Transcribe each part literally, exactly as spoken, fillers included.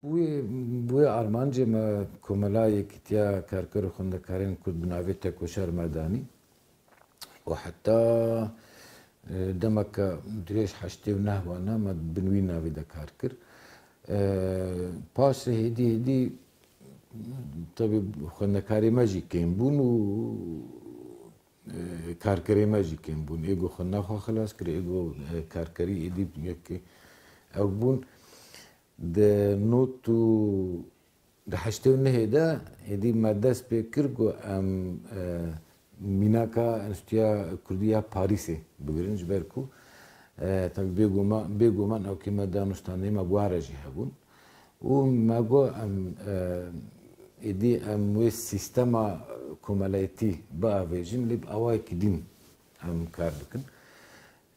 Wê, wê armancê me Komela Yekîtiya Karker û Xwendekarên Kurd bi navê Tekoşer me danî û heta, e, demeke dirêj heştê û neh wana me bin wî navî de kar kir. E, paşê hêdî hêdî, tebî xwendekarê me jî kêm bûn û, e, karkerê me jî kêm bûn. Êgo xwendina xwe xilas kir, êgo, e, karkerî êdî yek ew bûn. Di nod û di heştê û nehê de êdî me dest pê kir ku em, e, mînaka Enstîtuya Kurdî ya Parîsê bigirin, ji ber ku, e, tabii bêguman, bêguman ew kê me danûstandê me guhare jî hebûn. Û me got em, e, êdî em wê sîstema komelayetî biavêjin, lê bi awayekî din em kar bikin.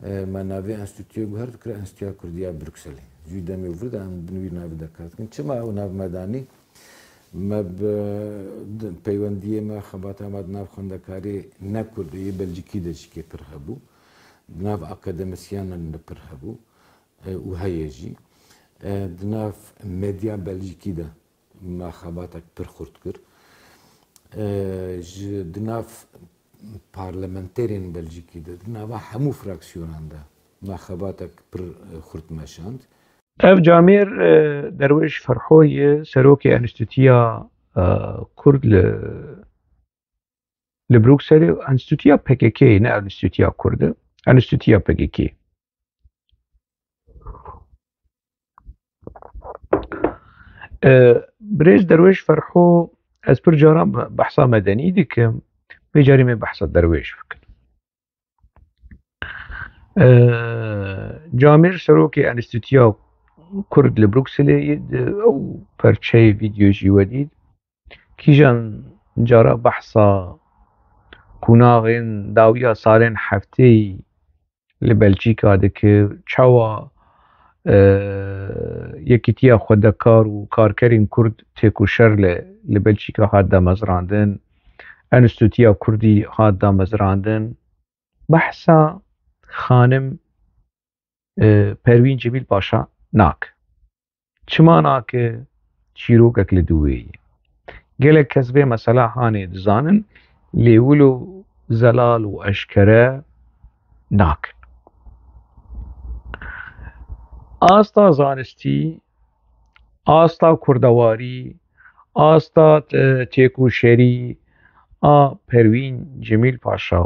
E, me navê enstîtuyê guhert kir, Enstîtuya Kurdî ya Brukselê. Ji wî demê û vir de em bin wî navî de kar dikin. Çima ew nav me danî? Me bi, di, peywendiyê me, xebata me di nav xwendekarê ne Kurd, yê Belcîkî de jî kê pir hebû. Di nav akademisyenan de pir hebû. E, û heye jî. E, di nav medya Belcîkî de me xebatek pir xurt kir. E, ji di nav parlamenterên Belcîkî de, di nava hemû fraksiyonan de me xebatek pir, e, xurt meşand. Ev camêr, e, Derwêş Ferho ye, serokê Enstîtuya, e, Kurd li, li Brukselê, Enstîtuya P K K, ne Enstîtuya Kurd e, Enstîtuya P K K. E, birêz Derwêş Ferho, ez pir caran be-, behsa medenî dikim, vê carî me behsa Derwêş bikin. E, camêr serokê Enstîtuya Kurd li Brukselê, di ew perçeyê vîdeo jî we dît. Kîjan cara behsa qonaxên dawiya salên hefteyî li Belçîka dike, çawa, e, Yekîtiya Xwedekar û Karkerên Kurd têkoşer li, li Belçîka hat damezrandin, Enstîtuya Kurdî hat damezrandin. Behsa xanim, e, Perwîn Cemîl Paşa nake. Çima nake? Çîrokek li dû wê ye. Gelek kes vê mesela hanê dizanin, lê wilo zelal û eşkere nakin. Asta zanistî, asta kurdewarî, asta, e, têkoşerî a Perwîn Cemîl Paşa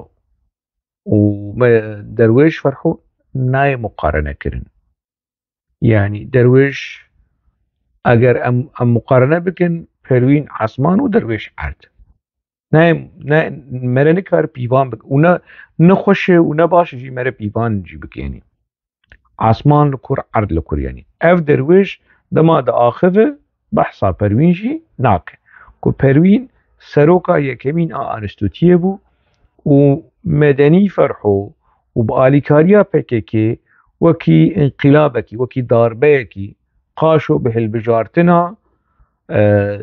û me Derwêş Ferho nayê muqarene kirin. Yanî Derwêş, eger em, em muqarene bikin, Perwîn esman û Derwêş erd. Ne, ne, mere nikare pîvan bik-, û ne, ne xweş e û ne baş e jî mere pîvan jî bikenî. Esman li kur, erd li kur, yanî. Ev Derwêş dema diaxive, behsa Perwîn jî nake. Ku Perwîn seroka yekemîn a Enstîtuyê bû û Medenî Ferho û bi alîkariya P K K wekî înqilabekî, wekî darbeyekî qaşo bi hilbijartina, e,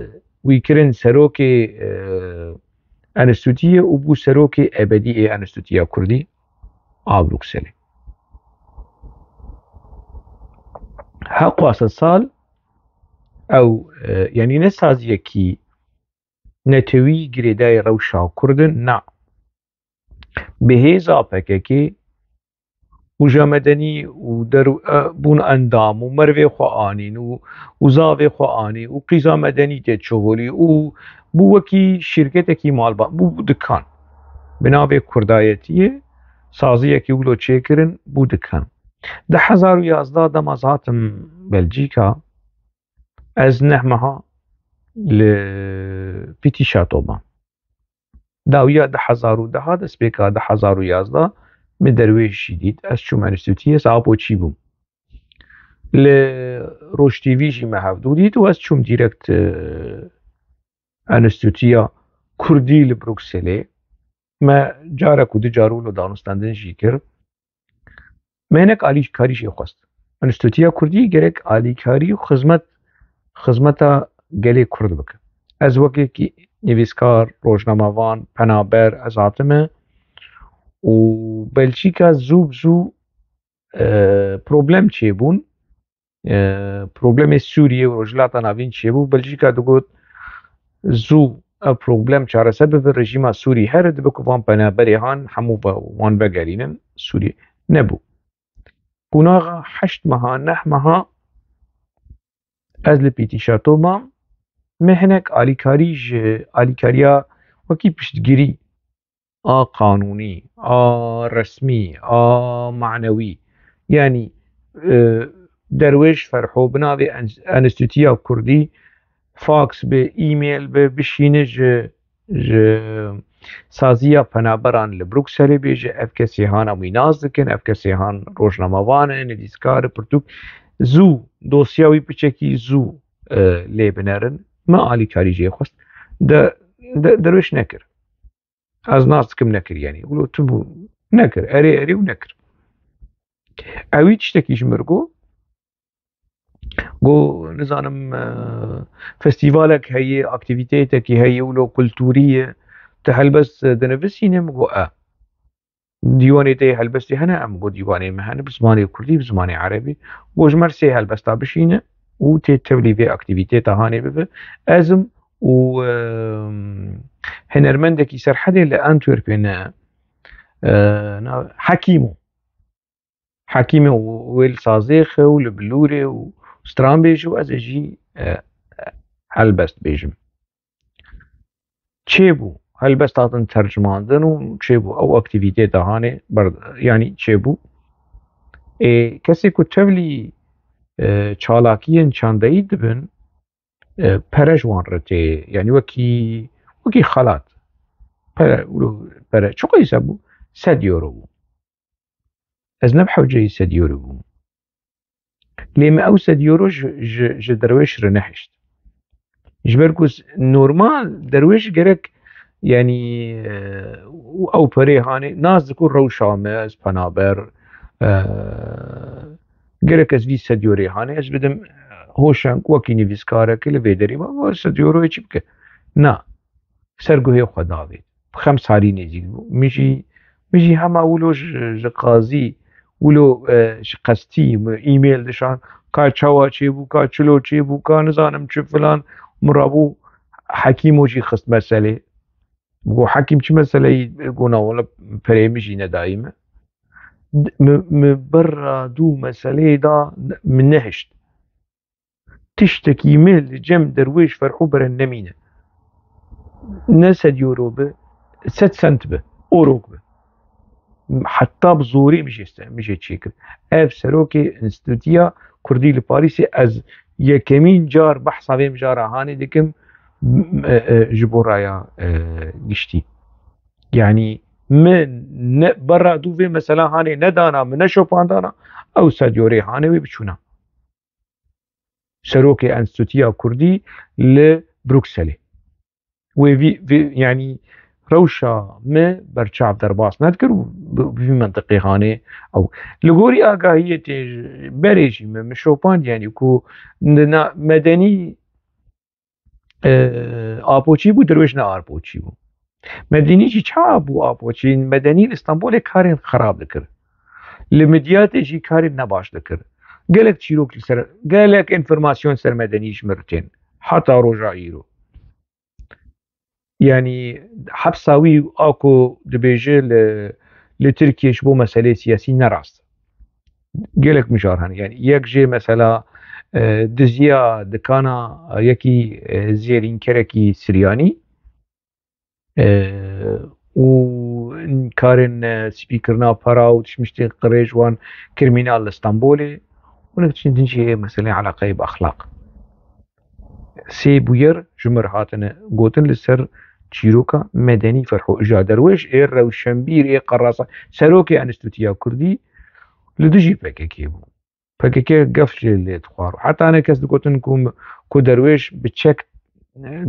wî kirin serokê, e, Enstîtuyê û bû serokê ebedî ê Enstîtuya Kurdî a Brukselê. Heqwa sed sal ew, e, yanî ne saziyekî netewî girêdayî rewşa Kurd in, na. Bi hêza P K K û ja medenî û der-, e, bûn endam û mervê xwe anîn û, û zavê xwe anî û qîza medenî tê çûbûlî û bû wekî şîrketekî malban, bû, bû dikan. Bi navê Kurdayetiyê saziyekî wilo çêkirin, bû dikan. Di hezar û yazdeh dema ez hatim Belcîka, ez neh meha li Petit Château mam. Dawiya du hezar û deh, destpêka du hezar û yazdeh, min Derwêş jî dît. Ez çûm enstîtuyê, ez apo çî bûm. Li Roj T V jî me hevdû dît û ez çûm direkt, e, Enstîtuya Kurdî li Brukselê. Me carek û du car wilo danûstendin jî kir. Me hinek alîkarî jê xwest. Enstîtuya Kurdî gerek alîkarî û xizmet, xizmeta gelê Kurd bike. Ez wekekî nivîskar, rojnamevan, penaber ez hatime û Belçîka zû bi zû, e, problem çêbûn. e, problemê Sûriyê û Rojhilata Navîn çêbû, Belçîka digot, zû ev problem çareser bibe, rejîma Sûrî here dibe ku van penaberê han hemû ve-, wan vegerînin Sûriyê. Nebû. Qonaxa heşt meha, neh meha ez li Pîtî Şato mam, me hinek alîkarî ji alîkariya wekî piştgirî a qanûnî, a resmî, a manewî, yanî, e, Derwêş Ferho bi navê En-, Enstîtuya Kurdî, faks bi, e-mail bi, bişîne ji, ji saziya penaberan li Brukselê bêje, ev kesê han em wî nas dikin, ev kesê han rojnamevan e, nivîskar e, pirtûk, zû dosya wî piçekî zû, e, lê binerin. Me alîkarî jê xwest. De, de, Derwêş nekir. Ez nas dikim nekir, yanî. Wilo tu bû nekir. Erê, erê û nekir. Ewî tiştekî ji mir got. Got, nizanim, e, festîvalek heye, aktîvîtetekî heye, wilo kultûrî ye. Tu helbest, e, dinivisîne? Min got, e. Dîwanê te yê helbestê hene? Em got, dîwanê me hene, bi zimanê kurdî, bi zimanê erebî. Got, ji me re sê helbesta bişîne û tê tevlî vê aktîvîteta hanê bibe. Ez im û, e, hunermendekî Serhedê li Antwerpê ne, e, na, Hekîmo. Hekîmê û wê li sazêxe û li bilûrê û stran bêje û ez ê jî, e, helbest bêjim. Çêbû, helbest hatin tercimandin û çêbû ew aktîvîtê de hanê ber-, yanî çêbû. Ê, kesê ku tevlî, e, çalakiyên çandeyî dibin, e, pere ji wan re tê, yanî wekî, wekî xelat. Pere, wilo pere, çi qeyse bû? Sed euro bû. Ez ne bi hewceyî sed euro bûm. Lê min ew sed euro ji, ji, ji Derwêş re nehişt. Ji ber ku s-, normal Derwêş gerek, yanî, e, ew perê hanê, nas diku rewşa me, ez penaber, e, gerek ez vî sed euroyê hanê, ez bidim, hoşeng wekî nivîskareke li vê derê me, va sed euroyê çi bike? Na. Ser guhê xwe davêt. Bi xem salî nêzîk bû. Min jî, min jî hema wilo ji, ji qazî, wilo, e, ji qestî min e-mail dişan, ka çawa çêbû, ka çilo çêbû, ka nizanim çi filan, min rabû Hekîmo jî xist meselê. Got, Hekîm, çi meseleyî? Got, na, wele pereyê min jî nedayî min. D-, min, min berra dû meseleyê da, min nehişt. Tiştekî min li cem Derwêş Ferho bere nemîne. Ne sed euro bi, sed sent bi, orok bi. Heta bi zorê min jê ste-, min jê çêkir. Ev serokê Enstîtuya Kurdî li Parîsê, ez yekemîn car behsa vê mijara hanê dikim, m-, e, e, ji bo raya, e, giştî. Yanî min ne berra dû vê mesela hanê nedana, min neşopandana, ew sed euro hanê wê biçûna. Serokê Enstîtuya Kurdî li Brukselê. Wê vî, vî, yanî rewşa me berçav derbas nedikir û bi, bi vî mentiqê hanê ew. Li gorî agahiyê tê berê jî me, min şopand, yanî ku na medenî, e, apoçî bû, Derwêş ne apoçî bû. Medenî jî çawa bû apoçî? Medenî li Stenbolê karên xerab dikir. Li Midyatê jî karên nebaş dikir. Gelek çîrok li ser, gelek înformasyon ser medenî ji mir tên. Heta roja îro. Yanî hepsa wî a ku dibêje li, li Tirkiyê ji bo meselê siyasî ne rast. Gelek mijar hene. Yanî yek jê mesela, e, diziya dikana yekî, e, zêrînkerekî Siryanî, e, û karên, e, spîkirina para û tişmiştên qirêj wan krîmînal li Stenbolê. Hinek tiştên din jî heye meseleyê eleqeyê bi exlaq. Sê bûyer ji mir hatine gotin li ser çîroka medenî Ferho Îja Derwêş ê rewşenbîr ê qerasa serokê Enstîtuya Kurdî li dijî P K K bû. P K K gef jê lê dixwar. Heta ne kes digotin ku, ku Derwêş bi çek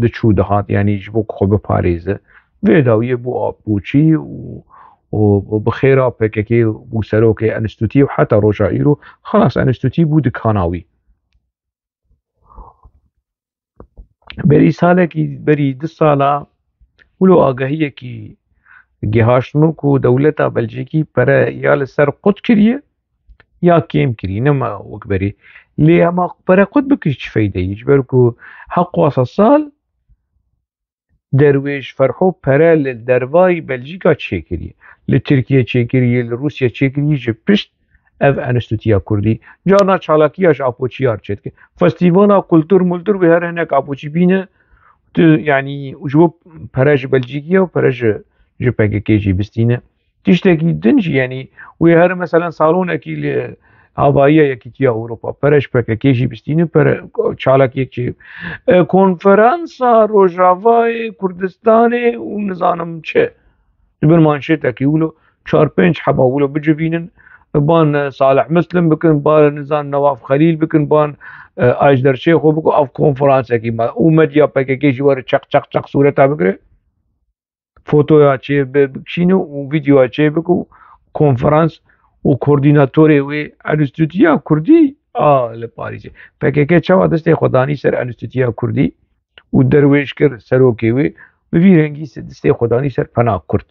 diçû dihat, yanî ji bo ku xwe biparêze. Vê dawiyê bû apoçî û, û bi xêra P K K bû serokê Enstîtuyê û heta roja îro xelas Enstîtuyê bû dikana wî. Berî salekî, berî du sala wilo agahiyekî gihaşt min ku dewleta Belcîkî pere ya li ser qut kiriye, ya kêm kirî, nema wek berî. Lê hema pere qut bikir çi feyde yî? Ji ber ku heqwasa sal Derwêş Ferho pere li dervayî Belcîka çêkiriye. Li Tirkiye çêkiriye, li Rûsya çêkiriye, ji pişt ev Enstîtuya Kurdî. Carna çalakiya ji Apoçiyar çêdike. Festîvala kultur multur wê her hinek Apoçî bîne. Tu, yanî, û ji bo pere ji Belcîkî ye û pere ji, ji P K K jî bistîne. Tiştekî din jî, yanî, wê her, meselen, salonekî li havayiya Yekîtiya Ewropa, pere ji P K K jî bistîne, pere çalakiyek jî. E, konferansa Rojavayê Kurdistanê û nizanim çi. Ji bin manşetekî wilo çar pênc heba wilo bicivînin, ban, e, Salih Muslim bikin, ban nizan Newaf Xelîl bikin, ban, e, Ajder Şêxo bikin, ev konferansekî me û medya P K K jî were çeq çeq çeq sûreta bigire. Fotoya çê bi-, bikişîne û vîdeoya çê bike û konferans û koordînatorê wê Enstîtuya Kurdî a li Parîsê. P K K çawa destê xwe danî ser Enstîtuya Kurdî û derwêş kir serokê wê, bi vî rengî se-, destê xwe danî ser Pena Kurd.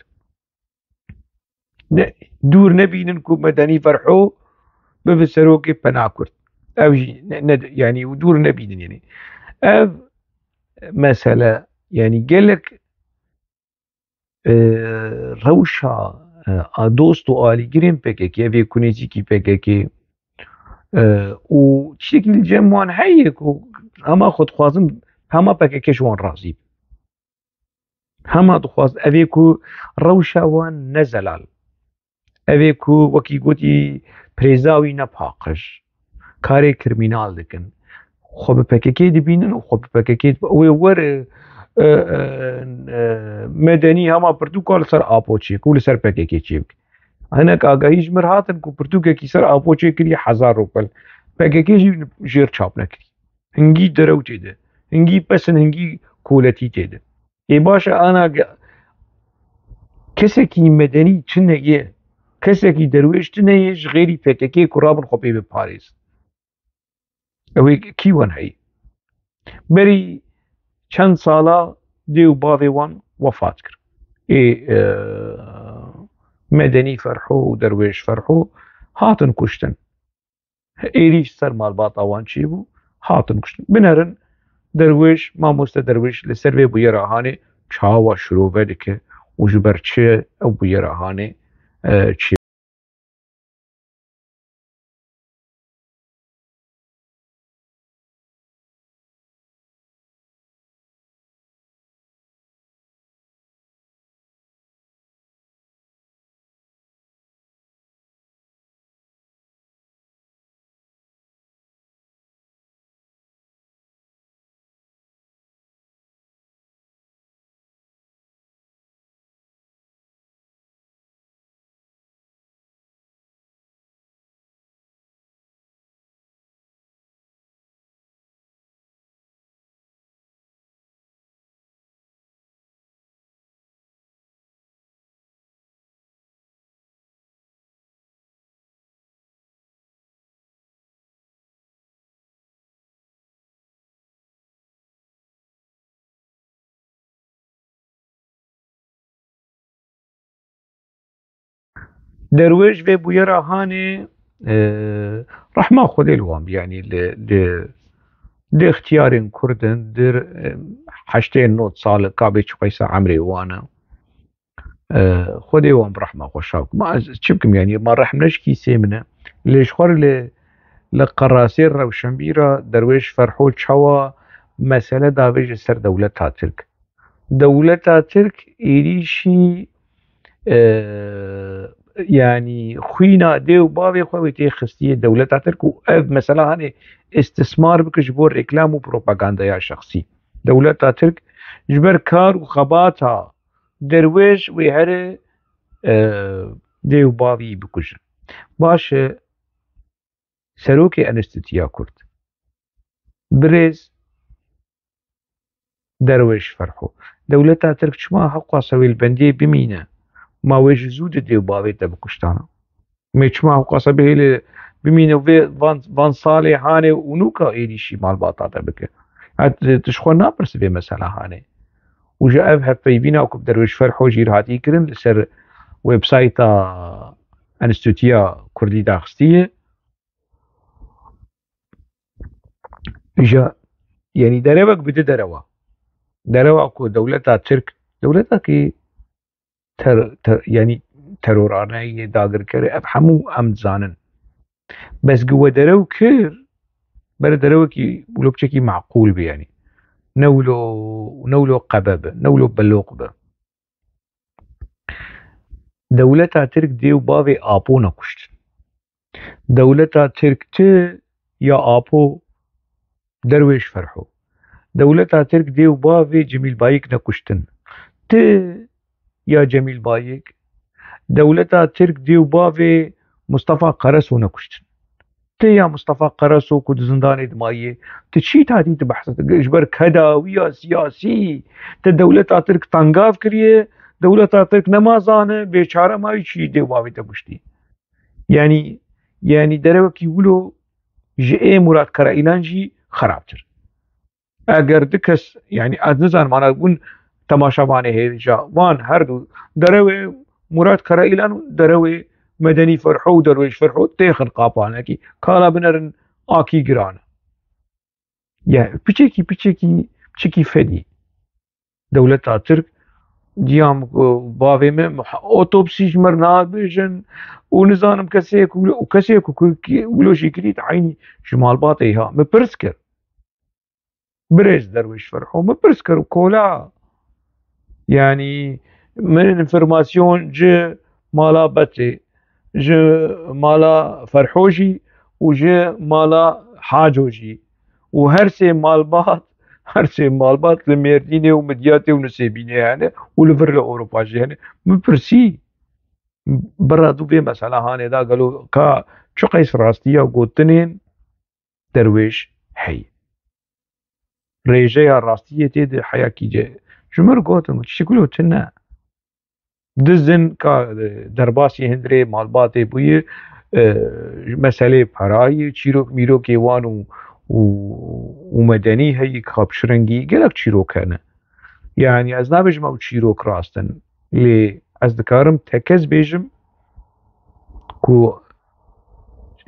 Ne, dûr nebînin ku Medenî Ferho bibe serokê Pena Kurd. Ev jî ne, ne, yanî dûr nebînin, yanî. Ev mesele, yanî gelek, e, rewşa, e, a dost û alîgirên P K K, vê ku nêzîkî P K K, e, û tiştekî li cem wan heye ku hema xwe dixwazin, hema P K K ji wan razî be. Hema dixwazin, ev ê ku rewşa wan ne zelal. Ev ê ku wekî gotî, pirêza wî ne paqij. Karê krîmînal dikin. Xwe bi P K K dibînin û xwe bi P K K dib-, wê were, e, e, e, Medenî hema pirtûka li ser Apo çêbike û li ser P K K çêbike. Hinek agahî ji mir hatin ku pirtûkekî ser Apo çêkirî hezar rûpel. P K K jî jêr çap nekirî. Hingî derew tê de. Hingî pesin, hingî koletî tê de. Ê baş e, ana ge-, kesekî medenî çi neyê, kesekî derwêş çi neyê ji xêrî P K K ku rabin xwe pê biparêzin. Ew ê kî wan heyî? Berî çend sala dê û bavê wan wefat kir. Ê, e, Medenî Ferho û Derwêş Ferho hatin kuştin. Êrîş ser malbata wan çêbû, hatin kuştin. Binerin, Derwêş, mamoste Derwêş li ser vê bûyera hanê çawa şirove dike û ji ber çi ew bûyera hanê, e, çê Derwêş vê bûyera hanê, e, rehma Xwedê li wan bi, yanî li, li, li ixtiyarên Kurd in, dir, e, heştê nod sal, kabê çi qeysa emrê wan e. E, Xwedê wan bi rehma xwe şa bike. Ma ez çi bikim, yanî ma rehm ne ji kîsê min e. Lê ji xwe re li, li qerasê rewşenbîra Derwêş Ferho çawa mesele davêje ser dewleta Tirk. Dewleta Tirk êrîşî, e, yanî xwîna dê û bavê xwe wê tê xistiye dewleta Tirk û ev mesela hanê îstismar bike ji bo reklam û propagandaya şexsî. Dewleta Tirk ji ber kar û xebata Derwêş wê here, e, dê û bavî bikujin. Baş e, serokê Enstîtuya Kurd, birêz Derwêş Ferho. Dewleta Tirk çima heqwasa wê li bendiyê bimîne? Ma wê ji zû di dê û bavê te bikuştana? Mê çima heqwasa bihêle bimîne vê van, van salê hanê û nûka êrîşî malbata te bike? Ha, tu, tu ji xwe napirse vê mesela hanê. Û ji ev hevpeyvîna ku bi Derwêş Ferho jî hatî kirin li ser websayta Enstîtuya Kurdî daxistiye, Îja, yanî derewek bi du derewa. Derewa ku dewleta Tirk, dewletekî ter, ter, yanî terorane ye, dagirker e, ev hemû em dizanin. Bes gi we derew kir, bere derewekî wilo piçekî meqûl be yanî. Ne wilo, ne wilo qebe be, ne wilo beloq be. Dewleta Tirk dê û bavê Apo nekuştin. Dewleta Tirk ti ya Apo Derwêş Ferho. Dewleta Tirk dê û bavê Cemîl Bayik nekuştin. Ti ya Cemîl Bayik. Dewleta Tirk dê û bavê Mustafa Karaso nekuştin. Ti ya Mustafa Karaso ku di zindanê dimayê, ti çi hatî tu behs dikî? Ji ber kedawiya siyasî, ti dewleta Tirk tengav kiriye, dewleta Tirk nema zane, bêçare mayî, çi dê û bavê te kuştî. Yanî, yanî derewekî wilo ji ê Murat Karaîlan jî xerabtir. Eger du kes, yanî ez nizanim, ana hûn temaşevanê hêja van her du derewê Murat Karaîlan û derewê Medenî Ferho û Derwêş Ferho têxin qapanekî. Kala binerin akî giran e. Ya piçekî, piçekî, piçekî fedî. Dewleta Tirk, diyam ku bavê min muha-, otopsî ji mir nabêjin û nizanim kesê ku wilo, û kesê ku, ku, ku wilo jî kirî, eynî ji malbatê ha. Min pirs kir. Birêz Derwêş Ferho, min pirs kir û kola. Yanî min înformasyon ji mala Betê, ji mala Ferho jî û ji mala Haco jî û her sê malbat, her sê malbat li Mêrdînê û Midyatê û Nisêbînê hene û li vir li Ewropa jî hene. Min pirsî, bira dû vê mesela hanê da gelo ka çiqas rastiya gotinên Derwêş heye. Rêjeya rastiyê tê de heya kî ce. Ji mir gotin, tiştek wilo tune. Dizin ka, e, derbasî hundirê malbatê bûye, e, meselê perayê, çîrok mîrokê wan û, û, û medenî heyî, kapşirengî, gelek çîrok hene. Yanî ez nabêjim ew çîrok rast in. Lê ez dikarim tekez bêjim ku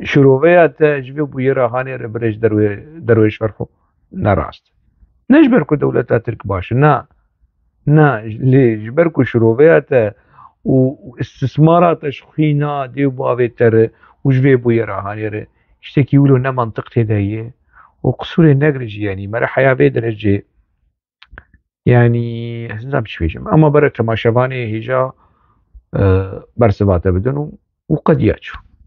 şiroveya te ji vê bûyera hanê re birêj derwê-, Derwêş Ferho ne rast. Ne ji ber ku dewleta Tirk baş e, na. Na, lê ji ber ku şiroveya te û istismara te ji xwîna dê û bavê te re û ji vê bûyera hanê re, tiştekî wilo ne mantiq tê de ye û qisûrê negre jî, yanî mere heya vê derecê. Yanî, ez nizam çi bêjim. Ama bere temaşevanê hêja, e, bersiva te bidin û, û qediya çû.